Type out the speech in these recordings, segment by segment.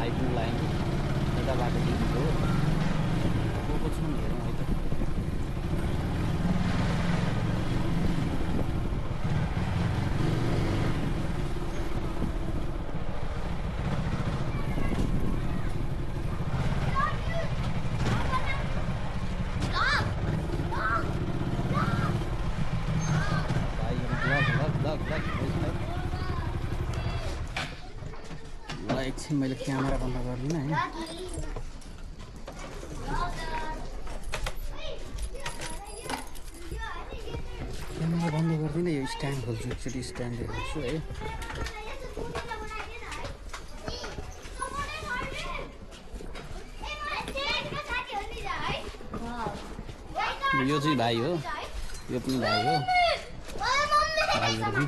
आइपुग्नु लाग्यो यता बाटोदेखि हो को छौँ हेरौँ है त एकछिन मैले क्यामेरा बन्द गर्दिनँ है क्यामेरा बन्द गर्दिनँ यो स्ट्यान्ड खोल्छु एकचोटि स्ट्यान्ड हेर्छु है यो चाहिँ भाइ हो यो पनि भाइ हो भाइहरू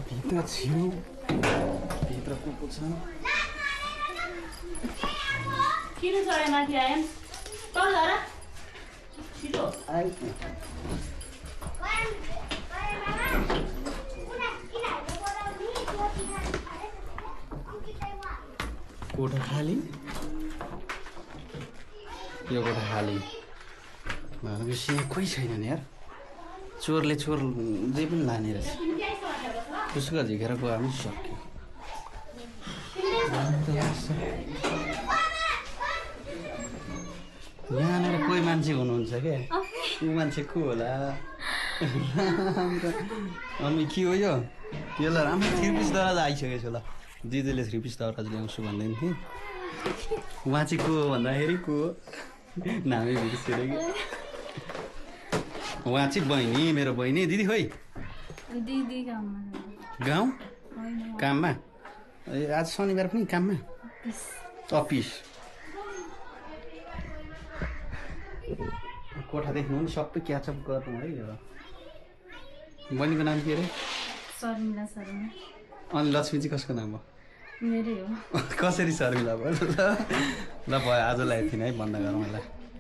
भित्र छिरौँ भित्र को छ किन चढे माथि आएँ तल झर छिटो कोठा खाली यो कोठा खाली भनेपछि यहाँ कोही छैन नि यार चोरले चोर जे पनि लाने रहेछ उसको झिकेर गयो पनि सक्यो यहाँनिर कोही मान्छे हुनुहुन्छ क्या ऊ मान्छे को होला अनि के हो यो त्यसलाई राम्रो 3 पिस दराज आइसकेको छ ल दिदीले 3 पिस दराज ल्याउँछु भन्दै थिएँ उहाँ चाहिँ को हो भन्दाखेरि को हो नामै बिर्सेर कि उहाँ चाहिँ बहिनी मेरो बहिनी दिदी खोइ दिदी गाउँ काममा आज शनिबार पनि काममा अफिस कोठा देख्नु नि सबै क्याचअप गर्नु है यो बहिनीको नाम के अरे शर्मिला शर्मा अनि लक्ष्मी चाहिँ कसको नाम हो मेरै हो कसरी शर्मिला भयो ल भयो आजलाई यति नै बन्द गरौँ होला